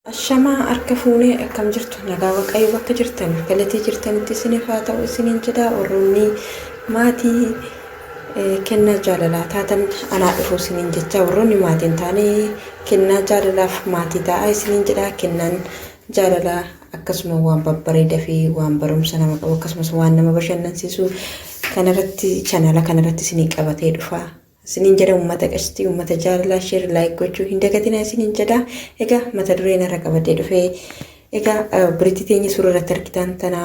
Ashamaa harka fuunee akkam jirtu nagaa waaqayyo bakka jirtan galatee jirtanitti isiniif haa ta'u isiniin jedha warroonni maatii kennaa jaalalaa taatan anaa dhufu isiniin jecha warroonni maatiin taane kennaa jaalalaaf maatii ta'a isiniin jedha kennaan jaalalaa akkasuma waan babbareedaa fi waan barumsa nama qabu akkasumas waan nama bashannansiisu kanarratti chaanaala kanarratti isinii qabatee dhufa. Isiniin jedha uummata qashtii uummata jaalalaa share like gochuu hin dagatinaa isiniin jedha. Egaa mata dureen irra qabadee dhufee egaa obboleettii teenya suura irratti argitan tana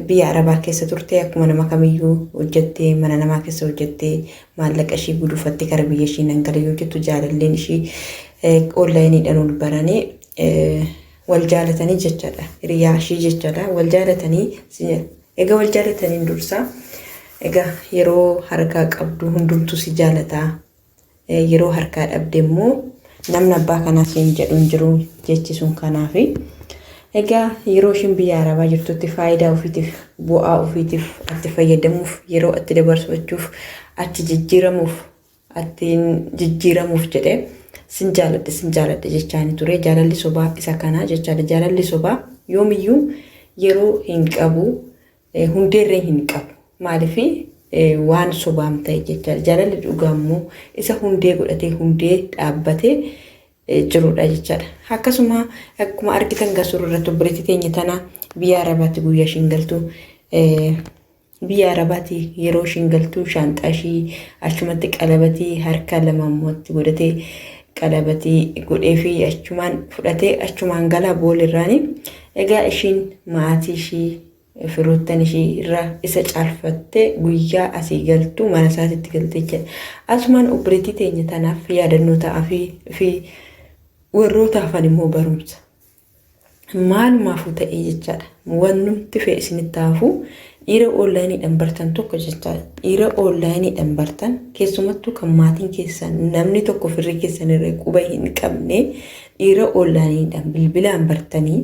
biyya Arabaa keessa turte akkuma nama kamiyyuu hojjettee mana namaa keessa hojjettee maallaqa ishii gudufattee kara biyya ishii nan gala yoo jettu jaalalleen ishii onlaayiniidhaan wal baranii wal jaalatanii jechaadha. Hiriyaa ishii jechaadha. Wal jaalatanii egaa wal jaalataniin dursa egaa yeroo harkaa qabdu hundumtuu si jaalataa. Yeroo harkaa dhabde immoo namni abbaa kanaa siin jedhu hin jiru jechi sun kanaafi. Egaa yeroo ishiin biyya Arabaa jirtutti faayidaa ofiitiif bu'aa ofiitiif itti fayyadamuuf yeroo itti dabarfachuuf achi jijjiiramuuf attiin jijjiiramuuf jedhee sin jaaladhe sin jaaladhe jechaani ture. Jaalalli sobaa isa kanaa jechaadha. Jaalalli sobaa yoomiyyuu yeroo hin qabu hundeerree hin qabu. Maaliif waan sobaam ta'e jechaadha. Jaalalli dhugaa immoo isa hundee godhatee hundee dhaabbatee jirudha jechaadha. Akkasuma akkuma argitan gasuur irratti obboleettii teenya tana biyya Arabaatti guyyaa ishiin galtu biyya Arabaatti yeroo ishiin galtu shaanxaa ishii achumatti qalabatii harka lama immoo godhatee qalabatii godhee fi achumaan fudhatee achumaan galaa boolirraani. Egaa ishiin maatii ishii firoottan ishii irraa isa caalfattee guyyaa asii galtu mana isaatitti galtee jechuudha. Asumaan obboleettii teenya tanaaf yaadannoo ta'aa fi warroota hafan immoo barumsa. Maalumaafuu ta'ee jechaadha. Wannumti fe'e isinitti hafu dhiira onlaayiniidhaan bartan tokko jechaadha. Dhiira onlaayiniidhaan bartan keessumattuu kan maatiin keessan namni tokko firri keessan irra quba hin qabne dhiira onlaayiniidhaan bilbilaan bartanii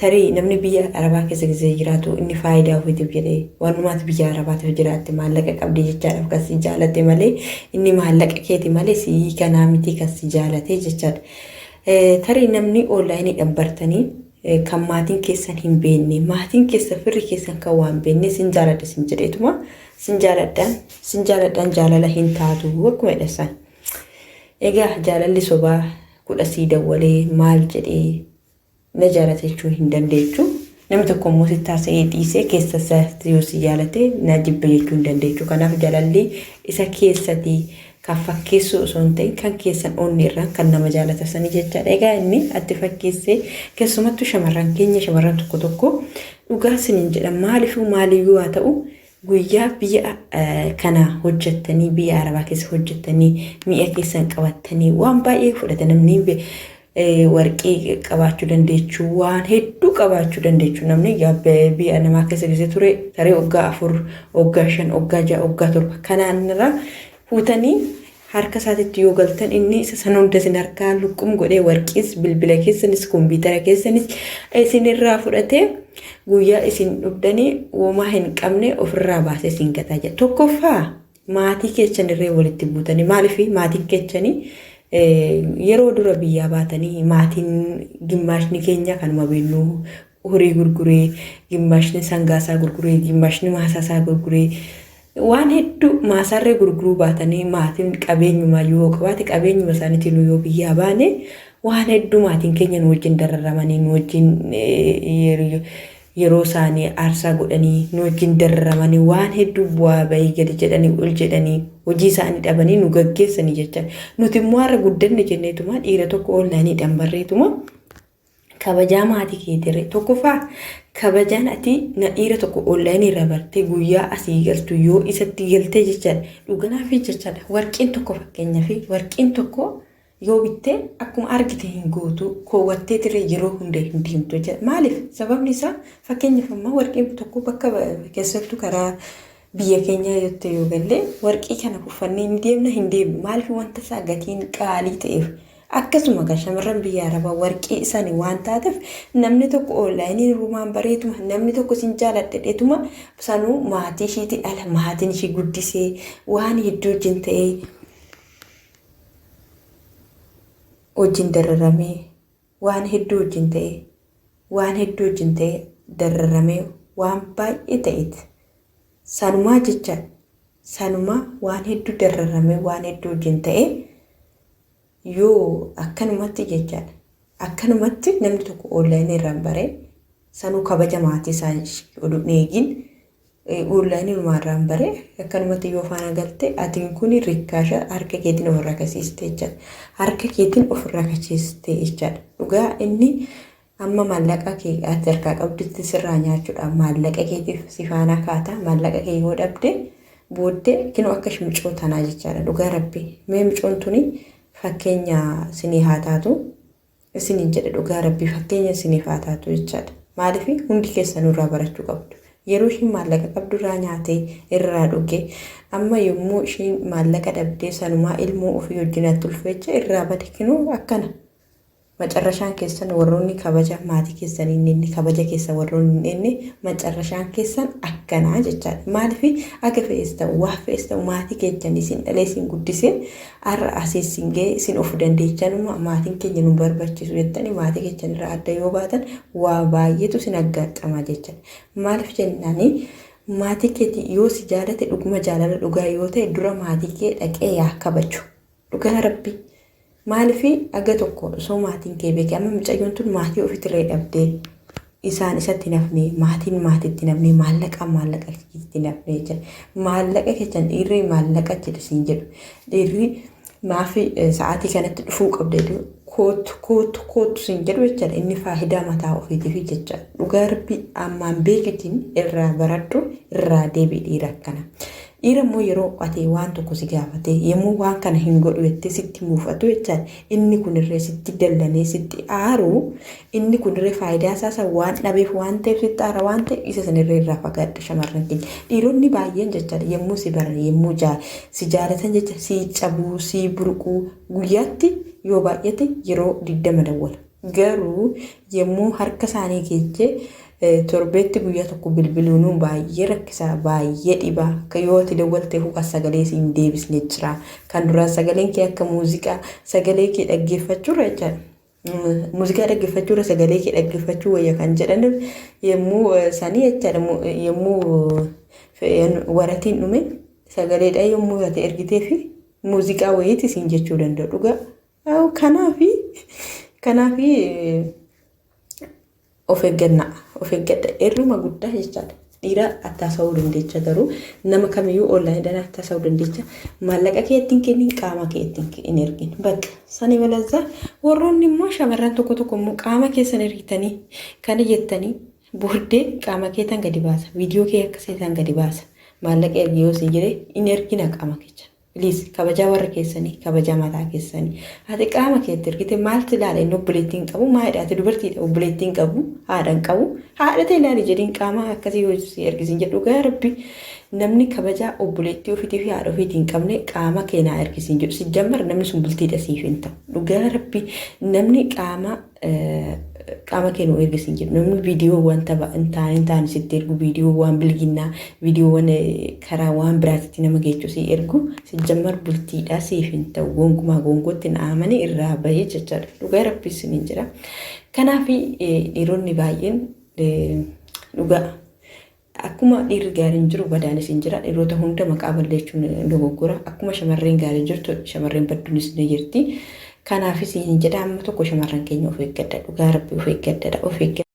tarii namni biyya Arabaa keessa gisee jiraatu inni faayidaa ofiitiif jedhee wanumaati biyya Arabaatiif jiraatte maallaqa qabdi jechaadhaaf kan si jaalate malee inni maallaqa keeti malee si kanaa miti kan si jaalate jechaadha. Tarii namni onlaayiniidhaan bartanii kan maatiin keessan hin beekne maatiin keessa firri keessan kan waan beekne sin jaaladha sin jedheetuma sin jaaladhaan sin jaaladhaan jaalala hin taatu akkuma jedhan. Egaa jaalalli sobaa kudha sii dawwalee maal jedhee na jaalate jechuu hin dandeechu. Namni tokko immoo sitti haasa'ee dhiisee keessa isaatti yoo si jaalate na jibbe jechuu hin dandeechu. Kanaaf jaalalli isa keessatti kan fakkeessuu osoo hin ta'in kan keessan onni irraan kan nama jaalata sanii jechaadha. Egaa inni atti fakkeessee keessumattuu shamarran keenya shamarran tokko tokko dhugaa sinin jedha maaliifuu maaliyyuu haa ta'u guyyaa biyya kana hojjettanii biyya Arabaa keessa hojjettanii mi'a keessan qabattanii waan baay'ee fudhata namni warqii qabaachuu dandeechuu waan hedduu qabaachuu dandeechuu namni biyya namaa keessa gisee ture tarii waggaa 4 waggaa 5 waggaa 6 waggaa 7 kanaan irraa fuutanii harka isaatitti yoo galtan inni isa sana hunda isin harkaa luqqum godhee warqiis bilbila keessanis kompiitara keessanis isinirraa fudhatee guyyaa isin dhugdanii womaa hin qabne ofirraa baasee isin gataa jira. Tokkoffaa maatii keessan irree walitti buutanii maaliif maatiin keessanii yeroo dura biyyaa baatanii maatiin gimmaashni keenya kanuma beeknu horii gurguree gimmaashni sangaasaa gurguree gimmaashni maasaasaa gurguree waan hedduu maasaarree gurguruu baatanii maatiin qabeenyumaa yoo qabaate qabeenyuma isaaniitiin yoo biyyaa baane waan hedduu maatiin keenya nu wajjin dararamanii nu wajjin yeroo isaanii aarsaa godhanii nu wajjin dararamanii waan hedduu bu'aa bahii gadi jedhanii ol jedhanii hojii isaanii dhabanii nu gaggeessanii jecha nuti immoo har'a guddanne jenneetuma dhiira tokko onlaayiniidhaan barreetuma kabajaa maatii keetirre tokkoffaa kabajaan ati na dhiira tokko onlaayinii irraa bartee guyyaa asii galtu yoo isatti galtee jechaadha dhuganaa fi jechaadha warqiin tokko fakkeenyaa fi warqiin tokko yoo bittee akkuma argite hin gootu koowwattee tiree yeroo hunda hin deemtu jechaadha. Maaliif sababni isaa fakkeenyaaf ammaa warqiin tokko bakka keessattuu karaa biyya keenyaa yoo ta'e yoo galle warqii kana uffannee hin deemna hin deemnu maaliif wanta isaa gatiin qaalii ta'eef. Akkasuma kan shamarran biyya Arabaa warqii isaanii waan taateef namni tokko onlaayinii rumaan bareetuma namni tokko sin jaaladhedheetuma sanuu maatii ishiitiin ala maatiin ishii guddisee waan hedduu wajjin ta'ee Wajjin dararamee waan hedduu wajjin ta'ee waan hedduu wajjin ta'ee dararamee waan baay'ee ta'eeti. Sanumaa jecha sanumaa waan hedduu dararamee waan hedduu wajjin ta'ee yoo akkanumatti jechaadha. Akkanumatti namni tokko onlaayinii irraan baree sanuu kabaja maatii isaa oduu hin eegin onlaayinii irraan baree akkanumatti yoo faana galte atiin kun rikkaasha harka keetiin ofirraa kasiiste jechaadha. Harka keetiin ofirraa kasiiste jechaadha. Dhugaa inni amma maallaqa kee ati harkaa qabdutti sirraa nyaachuudha. Maallaqa keetiif si faana kaata. Maallaqa kee yoo dhabde booddee kinoo akka micoo tanaa jechaadha. Dhugaa rabbi. Mee micoon tuni fakkeenya isinii haa taatu. Isiniin jedhe dhugaa rabbii fakkeenya isiniif haa taatu jechaadha. Maaliif hundi keessan irraa barachuu qabdu. Yeroo ishiin maallaqa qabdu irraa nyaatee irraa dhuge amma yommuu ishiin maallaqa dhabdee sanumaa ilmoo ofii wajjin ulfeecha irraa bade kinoo akkana. Macarrashaan keessan warroonni kabaja maatii keessanii hin enne kabaja keessa warroonni hin enne macarrashaan keessan akkanaa jechaadha. Maaliif aga fe'es ta'u waa fe'es ta'u maatii keessan isin dhalee isin guddisee har'a asii isin ga'e isin of dandeechanuma maatiin keenya nu barbaachisu jettanii maatii keessan irraa adda yoo baatan waa baay'eetu isin aggaaxxama jechaadha. Maaliif jennaanii maatii keetii yoo si jaalate dhuguma jaalala dhugaa yoo ta'e dura maatii kee dhaqee yaa kabaju. Dhugaa rabbi. Maaliif aga tokko osoo maatiin kee beekee amma mucayyoon tun maatii ofiitirree dhabdee isaan isatti nafne maatiin maatiitti nafne maallaqa maallaqa itti nafne jechuudha. Maallaqa keessan dhiirri maallaqa jedhu siin jedhu. Dhiirri maafi sa'aatii kanatti dhufuu qabda jedhu kootu kootu kootu siin jedhu jechuudha. Inni faayidaa mataa ofiitiif jecha. Dhugaa rabbi ammaan beekitiin irraa baradhu irraa deebi'i dhiira akkana. Dhiira immoo yeroo ati waan tokko si gaafate yommuu waan kana hin godhu jettee sitti muufatu jechaadha. Inni kunirree sitti dallanee sitti aaru inni kunirree faayidaa isaa san waan dhabeef waan ta'eef sitti aara waan ta'eef isa sanirree irraa fagaadha shamarran keenya. Dhiironni baay'een jechaadha yommuu si baran yommuu si jaalatan jecha si cabuu si burquu guyyaatti yoo baay'ate yeroo 20 dawwala. Garuu yommuu harka isaanii geejjee torbeetti guyyaa tokko bilbiluun baay'ee rakkisaa baay'ee dhibaa akka yoo ati dawwaltee kan sagalee siin deebisne jira. Kan duraan sagaleen kee akka muuziqaa sagalee kee dhaggeeffachuurra jechaadha. Muuziqaa dhaggeeffachuurra sagalee kee dhaggeeffachuu wayya kan jedhan yommuu sanii jechaadha yommuu waratiin dhume sagaleedha yommuu ati ergitee fi muuziqaa wayiiti siin jechuu danda'u dhugaa. Kanaafi of eeggannaa of eeggadha irruma guddaa jechaadha. Dhiira attaasa'uu dandeecha garuu nama kamiyyuu onlaayiniidhaan attaasa'uu dandeecha. Maallaqa kee ittiin kennin qaama kee ittiin hin ergin. Bakka sani balazaa warroonni immoo shamarran tokko tokko immoo qaama keessan ergitanii kana jettanii booddee qaama kee tan gadi baasa. Viidiyoo kee akkasii tan gadi baasa. Maallaqa ergi yoo siin jedhee hin ergina qaama kecha. Please kabajaa warra keessanii kabajaa mataa keessanii. Ati qaama keetti ergite maaltu ilaala inni obboleettii hin qabu maalidha ati dubartiidha obboleettii hin qabu haadha hin qabu haadha ta'e ilaali jedhiin qaama akkasii yoo si ergisiin jedhu dhugaa rabbi namni kabajaa obboleettii ofiitii fi haadha ofiitii hin qabne qaama kee naa ergisiin jedhu si jammar namni sun bultiidha siif hin ta'u dhugaa rabbi namni qaama qaama kee nu ergisiin jedhu namni viidiyoo wanta hin taane hin taane sitti ergu viidiyoo waan bilginnaa viidiyoowwan karaa waan biraatitti nama geechu si ergu si jammar bultiidha siif hin ta'u gonkumaa gongootti na amanii irraa bahee jechaadha dhugaa rabbi isiniin jira. Kanaaf dhiironni baay'een dhugaa akkuma dhiirri gaariin jiru badaanis hin jira dhiirota hunda maqaa balleessuun dogoggora akkuma shamarreen gaariin jirtu shamarreen badduunis ni jirti. Kanaafis hin jedha amma tokko shamarran keenya of eeggadha dhugaa rabbi of eeggadha of eeggadha.